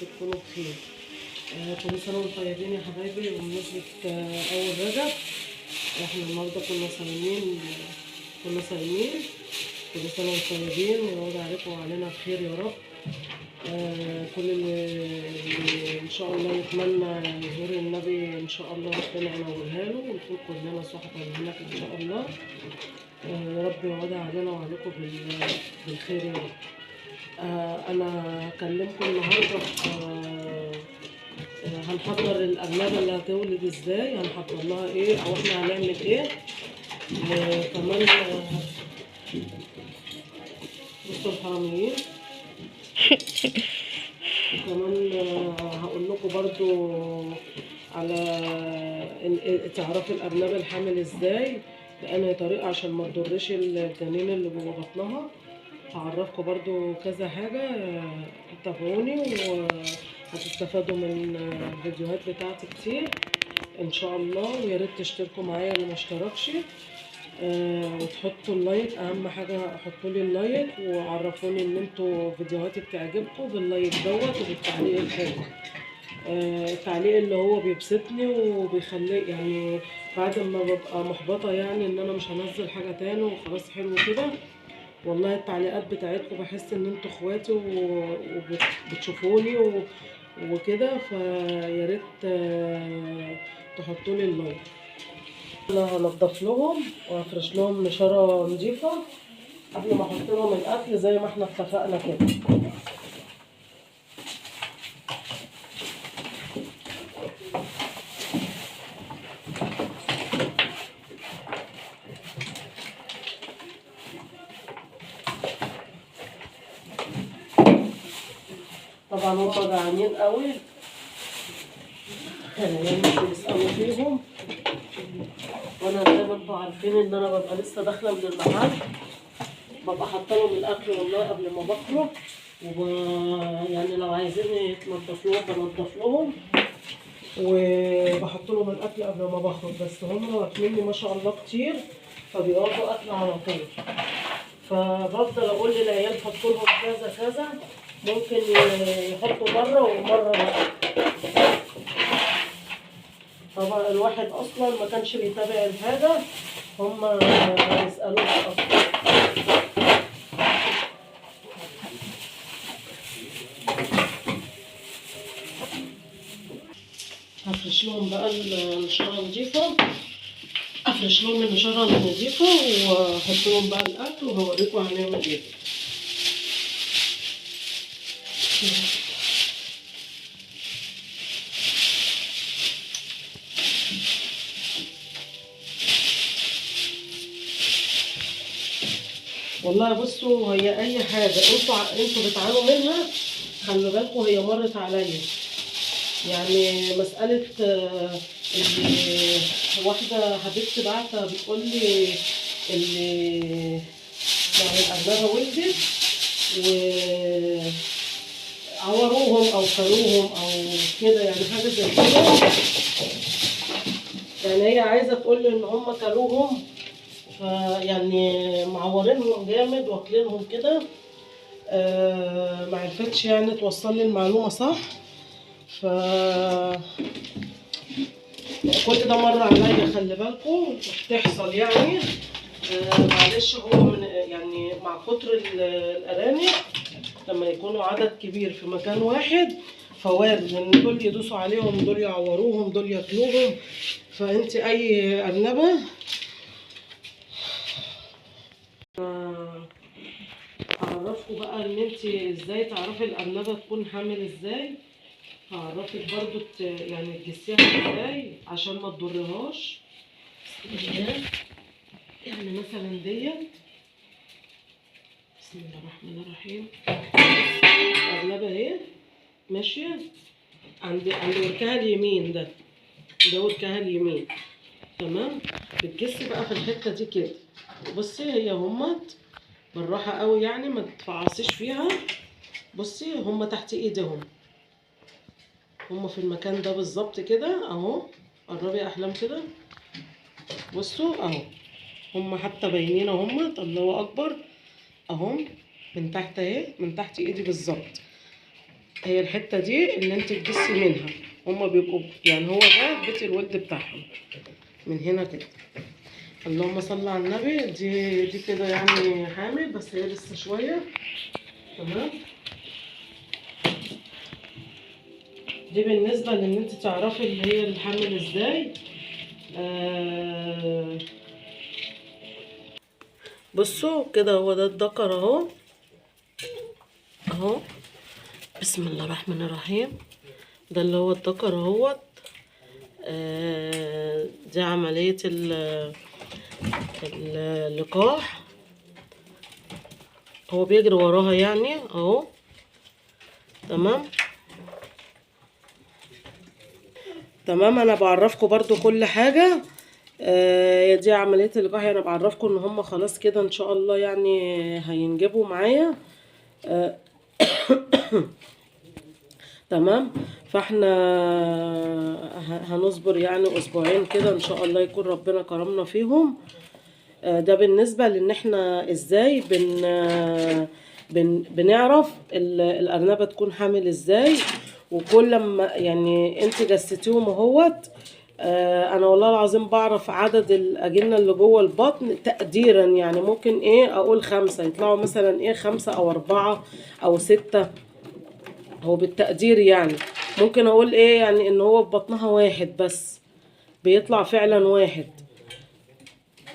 تكونوا بخير. كل سنة وانتم طيبين يا حبايبي. بمناسبة اول رجب، احنا النهارده كنا صايمين، كل سنة وانتم طيبين، ويعود عليكم وعلينا بخير يا رب. كل اللي ان شاء الله يتمنى يزور النبي ان شاء الله ربنا ينورها له، ونكون كلنا صحبه هناك ان شاء الله. يا رب يعود علينا وعليكم بالخير يا رب. انا هكلمكم النهارده في هنحضر الارنبه اللي هتولد ازاي، هنحضر لها ايه او احنا هنعمل ايه. وكمان بصوا الحراميين. وكمان هقول لكم برضو على تعرفي الارنبه الحامل ازاي، بأنهي طريقه عشان ما تضرش الجنين اللي جوه بطنها. هعرفكم برضو كذا حاجة، تابعوني وهتستفادوا من الفيديوهات بتاعتي كتير ان شاء الله. ويا ريت تشتركوا معايا اللي ما اشتركش، وتحطوا ال like، اهم حاجة حطوا لي ال like وعرفوني ان انتوا فيديوهاتي بتعجبكم بال like دوت وبالتعليق الحلو. التعليق اللي هو بيبسطني وبيخلي يعني بعد ما ببقى محبطة يعني ان انا مش هنزل حاجة تاني وخلاص حلو كده. والله التعليقات بتاعتكم بحس ان انتوا اخواتي وبتشوفوني وكده، فيا ريت تحطوا لي ال like. انا هنضف لهم وافرش لهم نشاره نظيفة قبل ما احط لهم الاكل زي ما احنا اتفقنا كده. طبعا هم جعانين قوي، يعني مش بيسألوا فيهم، وانا زي ما انتوا عارفين ان انا ببقى لسه داخله من المحل، ببقى حاطه لهم الاكل والله قبل ما بخرج، يعني لو عايزين يتنضف لهم بنضف لهم وبحط لهم الاكل قبل ما بخرج. بس هم واكليني ما شاء الله كتير، فبيقعدوا اكل على طول، فبفضل اقول للعيال حطوا لهم كذا كذا، ممكن يحطوا مرة ومرة لا. طبعا الواحد اصلا ما كانش بيتابع الحاجة، هم ما بيسالوش اصلا. هفرش لهم بقى النشاره نظيفة، افرش لهم النشاره النظيفة واحط لهم بقى الاكل وهوريكم هنعمل ايه. والله بصوا، هي اي حاجة انتوا بتعانوا منها خلوا بالكم، هي مرت عليا. يعني مسالة اللي واحدة حبيبتي بعتها بتقول لي اللي يعني الارنبه ولدت وعوروهم او كلوهم او كده، يعني حاجة زي كده. يعني هي عايزه تقول لي ان هم كلوهم، فيعني معورينهم جامد واكلينهم كده. ما عرفتش يعني توصل لي المعلومة صح، ف كل ده مر عليا، خلي بالكم بتحصل يعني. معلش، هو من يعني مع كتر الارانب لما يكونوا عدد كبير في مكان واحد فوارد ان دول يدوسوا عليهم، دول يعوروهم، دول ياكلوهم. فانت اي ارنبه هعرفكم بقى ان انت ازاي تعرفي الارنبه تكون حامل ازاي. هعرفك برضو يعني تجسيها ازاي عشان ما تضرهاش. بسم الله. يعني مثلا ديت، بسم الله الرحمن الرحيم، الارنبه اهي ماشية عند وركها اليمين، ده وركها اليمين، تمام. بتجس بقى في الحتة دي كده، بصي هي همت بالراحة قوي، يعني ما تفعصيش فيها. بصي هم تحت ايديهم، هم في المكان ده بالظبط كده اهو. قربي يا احلام كده، بصوا اهو، هم حتى باينين اهم. الله اكبر، اهم من تحت اهي، من تحت ايدي بالظبط. هي الحتة دي اللي انت تجسي منها، هما بيبقوا يعني هو ده بيت الولد بتاعهم من هنا كده. اللهم صل على النبي. دي كده يعني حامل، بس هي لسه شوية. تمام. دي بالنسبة لان انت تعرفي اللي هي الحامل ازاي. بصوا كده، هو ده الذكر اهو اهو، بسم الله الرحمن الرحيم. ده اللي هو الذكر اهوت. دي عملية اللقاح، هو بيجري وراها يعني اهو. تمام تمام. انا بعرفكم برضو كل حاجة. دي عملية اللقاح، انا بعرفكم ان هم خلاص كده ان شاء الله يعني هينجبوا معايا. تمام. فاحنا هنصبر يعني اسبوعين كده ان شاء الله يكون ربنا كرمنا فيهم. ده بالنسبة لان احنا ازاي بن بنعرف الارنبة تكون حامل ازاي. وكل لما يعني انت جستيهم اهوت، انا والله العظيم بعرف عدد الاجنة اللي جوه البطن تقديرا، يعني ممكن ايه اقول 5، يطلعوا مثلا ايه 5 او 4 او 6، هو بالتقدير يعني. ممكن اقول ايه يعني ان هو في بطنها 1 بس، بيطلع فعلا 1،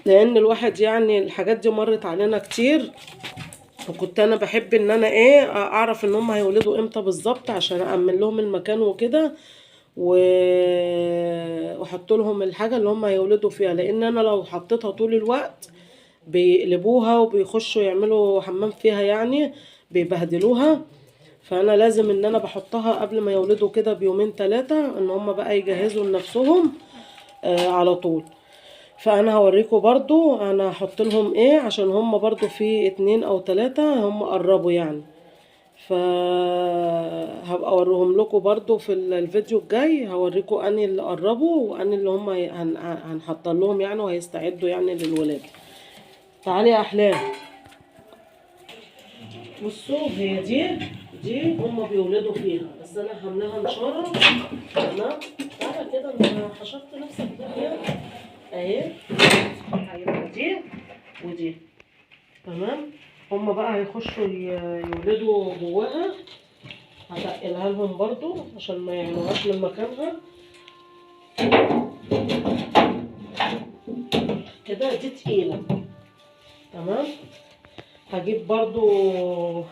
لان الواحد يعني الحاجات دي مرت علينا كتير. وكنت انا بحب ان انا ايه اعرف ان هم هيولدوا امتى بالظبط عشان اامن لهم المكان وكده، واحط لهم الحاجة اللي هم هيولدوا فيها، لان انا لو حطيتها طول الوقت بيقلبوها وبيخشوا يعملوا حمام فيها، يعني بيبهدلوها. فانا لازم ان انا بحطها قبل ما يولدوا كده بيومين 3، ان هم بقى يجهزوا لنفسهم على طول. فانا هوريكم برضو انا هحط لهم ايه، عشان هم برضو في 2 او 3 هم قربوا يعني، فهبقى اوريهم لكم برضو في الفيديو الجاي. هوريكم اني اللي قربوا واني اللي هم هنحط لهم يعني وهيستعدوا يعني للولاده. تعالي يا احلام. بصوا هي دي هم بيولدوا فيها، بس انا هملاها نشاره. تمام. تعالى كده، انت حشرت نفسك ده اهي. هيبقى دي ودي. تمام. هما بقى هيخشوا يولدوا جواها، هتقلها لهم برضو عشان ما يعملوهاش من مكانها كده. دي تقيلة. تمام. هجيب برضو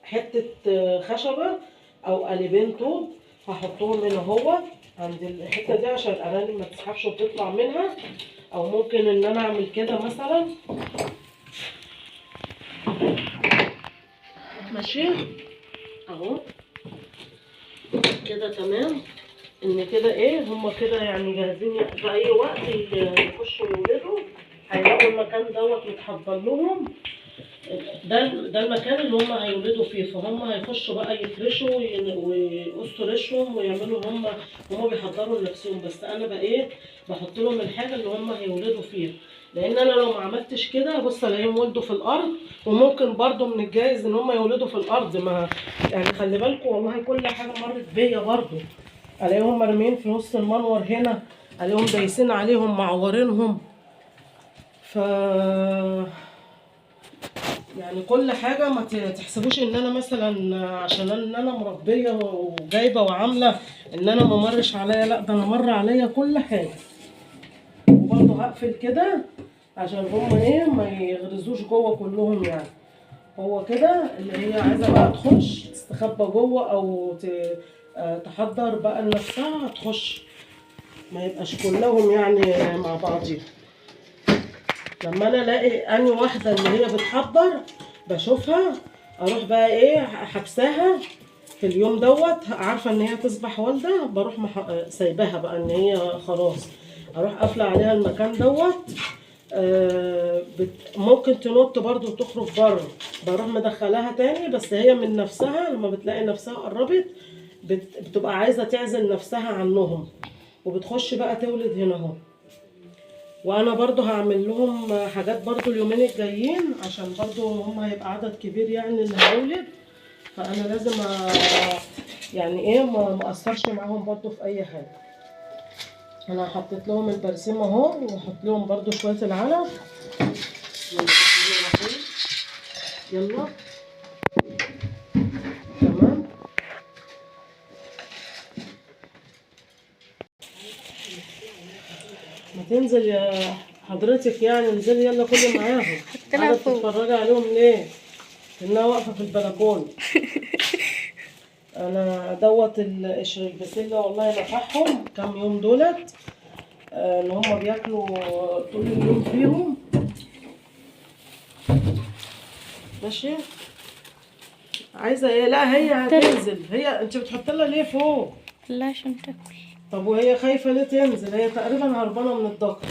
حتة خشبة او قالبين طوب، هحطهم هنا اهو عند الحتة دي عشان الارانب ما تسحبش وتطلع منها. او ممكن ان انا اعمل كده مثلا، ماشي اهو كده. تمام. ان كده ايه هما كده يعني جاهزين في اي وقت يخشوا يولدوا، هيلاقوا المكان دوت متحضر لهم. ده المكان اللي هما هيولدوا فيه، فهم هيخشوا بقى يفرشوا ويقصوا ريشهم ويعملوا هما بيحضروا لنفسهم. بس انا بقى ايه بحط لهم الحاجة اللي هما هيولدوا فيها، لان انا لو ما عملتش كده بص الاقيهم ولدوا في الارض. وممكن برضو من الجايز ان هما يولدوا في الارض، ما يعني خلي بالكم والله كل حاجة مرت بيا برضو. الاقيهم مرميين في نص المنور هنا، الاقيهم دايسين عليهم معورينهم. ف يعني كل حاجة ما تحسبوش ان انا مثلا عشان ان انا مربيه وجايبه وعامله ان انا ما مرش عليا، لا ده انا مر عليا كل حاجة. وبرضه هقفل كده عشان هم ايه ما يغرزوش جوه كلهم يعني. هو كده اللي هي عايزه بقى تخش تستخبى جوه او تحضر بقى لنفسها تخش، ما يبقاش كلهم يعني مع بعضيهم. لما انا الاقي اني واحدة اللي هي بتحضر بشوفها، اروح بقى ايه حبساها في اليوم دوت، عارفه ان هي تصبح والده، بروح سايباها بقى ان هي خلاص، اروح قافله عليها المكان دوت. ممكن تنط برضو وتخرج بره، بروح مدخلاها تاني، بس هي من نفسها لما بتلاقي نفسها قربت بتبقى عايزه تعزل نفسها عنهم، وبتخش بقى تولد هنا اهو. وانا برضو هعمل لهم حاجات برضو اليومين الجايين، عشان برضو هم هيبقى عدد كبير يعني اللي هيولد، فانا لازم يعني ايه ما اثرش معاهم برضو في اي حاجة. انا حطيت لهم البرسيم اهو، وحط لهم برضو شوية العلف. يلا تمام. ما تنزل يا حضرتك يعني، انزلي يلا كلي معاهم. قاعدة بتتفرجي عليهم ليه؟ انها واقفة في البلكونه. انا دوت القشر البسله والله نفعهم كام يوم دولت، ان هم بياكلوا طول اليوم فيهم. ماشي. عايزه ايه؟ لا هي هتنزل. هي انت بتحط لها ليه فوق؟ لا عشان تاكل. طب وهي خايفة ليه تنزل؟ هي تقريبا هربانه من الضغط.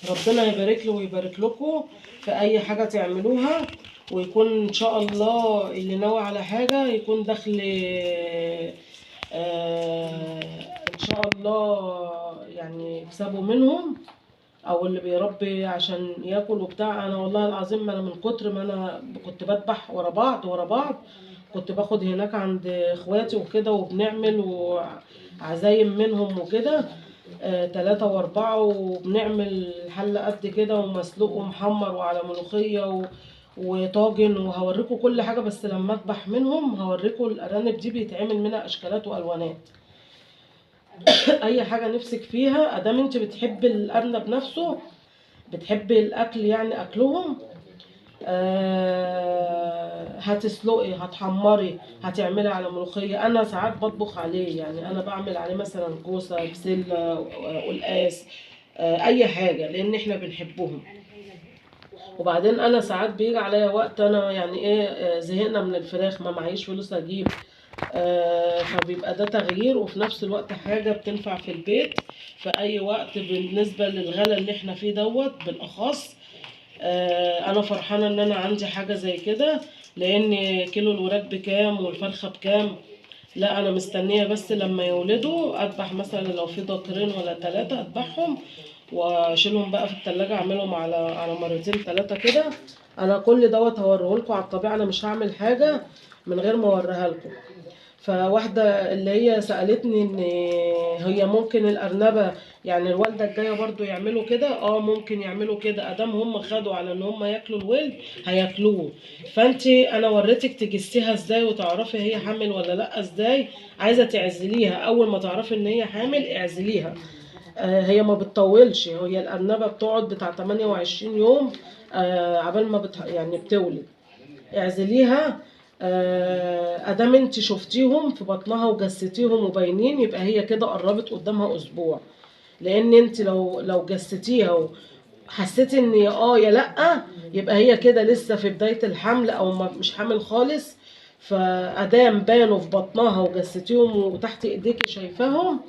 ربنا يبارك له ويبارك لكم في اي حاجة تعملوها، ويكون ان شاء الله اللي ناوي على حاجة يكون دخل ان شاء الله يعني يكسبوا منهم، او اللي بيربي عشان ياكل وبتاع. انا والله العظيم ما انا من كتر ما انا كنت بذبح ورا بعض ورا بعض، كنت باخد هناك عند اخواتي وكده، وبنعمل وعزايم منهم وكده، 3 و4، وبنعمل حلة قد كده ومسلوق ومحمر وعلى ملوخية وطاجن، وهوريكم كل حاجة. بس لما اذبح منهم هوريكم الارانب دي بيتعمل منها اشكالات والوانات. اي حاجة نفسك فيها ادام انت بتحبي الارنب نفسه، بتحبي الاكل يعني اكلهم، هتسلقي هتحمري هتعملي على ملوخية. انا ساعات بطبخ عليه، يعني انا بعمل عليه مثلا كوسة، بسلة، قلقاس، اي حاجة، لان احنا بنحبهم. وبعدين انا ساعات بيجي عليا وقت انا يعني ايه، زهقنا من الفراخ، ما معيش فلوس اجيب، فبيبقى ده تغيير، وفي نفس الوقت حاجة بتنفع في البيت في اي وقت. بالنسبة للغلا اللي احنا فيه دوت بالاخص، انا فرحانة ان انا عندي حاجة زي كده، لان كيلو الوراك بكام والفرخه بكام. لا انا مستنيه بس لما يولدوا اذبح، مثلا لو في ذكرين ولا 3 اذبحهم واشيلهم بقى في التلاجة، اعملهم على مرتين 3 كده. انا كل دوت هوريهولكوا على الطبيعة، انا مش هعمل حاجة من غير ما اوريها لكم. فواحدة اللي هي سالتني ان هي ممكن الارنبه يعني الوالدة الجاية برضو يعملوا كده، ممكن يعملوا كده ادام هم خدوا على ان هم ياكلوا الولد هياكلوه. فانت انا وريتك تجسيها ازاي وتعرفي هي حامل ولا لا ازاي. عايزه تعزليها اول ما تعرفي ان هي حامل اعزليها. هي ما بتطولش، هي الارنبه بتقعد بتاع 28 يوم عبال ما يعني بتولد. اعزليها ادام انت شفتيهم في بطنها وجستيهم وباينين، يبقى هي كده قربت قدامها اسبوع. لان انت لو جستيها وحسيتي ان يا لا، يبقى هي كده لسه في بداية الحمل او مش حامل خالص. فادام بانوا في بطنها وجستيهم وتحت ايديكي شايفاهم،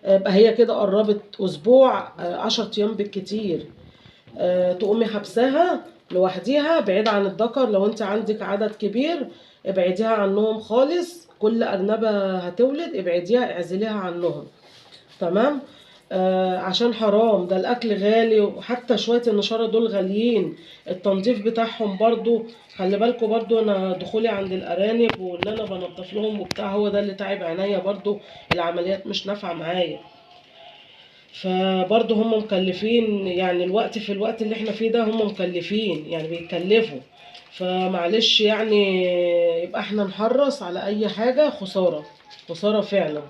يبقى هي كده قربت اسبوع، 10 ايام بالكتير. تقومي حبساها لوحديها بعيد عن الذكر. لو انت عندك عدد كبير ابعديها عنهم خالص، كل ارنبه هتولد ابعديها اعزليها عنهم، تمام؟ عشان حرام ده الاكل غالي، وحتى شوية النشاره دول غاليين، التنظيف بتاعهم برضو خلي بالكم. برضو انا دخولي عند الارانب واللي انا بنضف لهم وبتاع هو ده اللي تعب عينيا، برضو العمليات مش نافعة معايا، فبرضو هم مكلفين يعني. الوقت في الوقت اللي احنا فيه ده هم مكلفين يعني بيتكلفوا، فمعلش يعني يبقى احنا نحرص على اي حاجة، خسارة خسارة فعلا.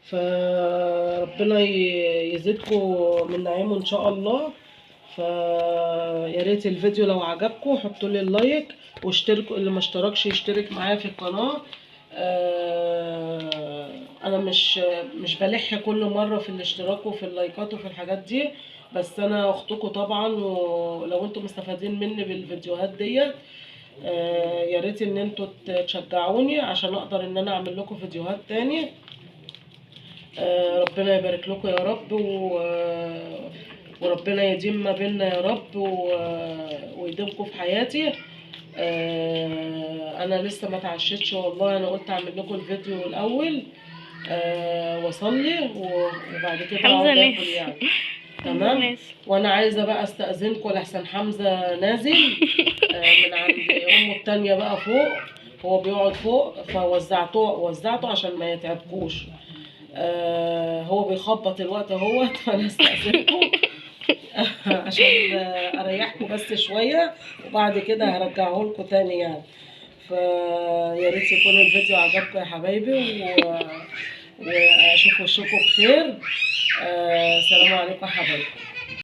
فربنا يزيدكم من نعيمه ان شاء الله. فيا ريت الفيديو لو عجبكم حطوا لي ال like واشتركوا، اللي ما اشتركش يشترك معايا في القناة. انا مش بلح كل مرة في الاشتراك وفي اللايكات وفي الحاجات دي، بس انا اختكم طبعا، ولو انتم مستفادين مني بالفيديوهات ديت يا ريت ان انتوا تشجعوني عشان اقدر ان انا اعمل لكم فيديوهات تاني. ربنا يبارك لكم يا رب، وربنا يديم ما بيننا يا رب، ويديمكم في حياتي. انا لسه ما اتعشيتش والله، انا قلت اعمل لكم الفيديو الاول واصلي وبعد كده اقعد اكل يعني. تمام. ماشي. وانا عايزه بقى استاذنكم لحسن حمزة نازل من عند امه التانية بقى فوق، هو بيقعد فوق، فوزعته عشان ما يتعبكوش. هو بيخبط الوقت اهوت، فانا استاذنكم عشان اريحكم بس شوية، وبعد كده هرجعه لكم تاني يعني. فيا ريت يكون الفيديو عجبكم يا حبايبي، واشوف وشكم بخير. سلام عليكم يا حبايبي.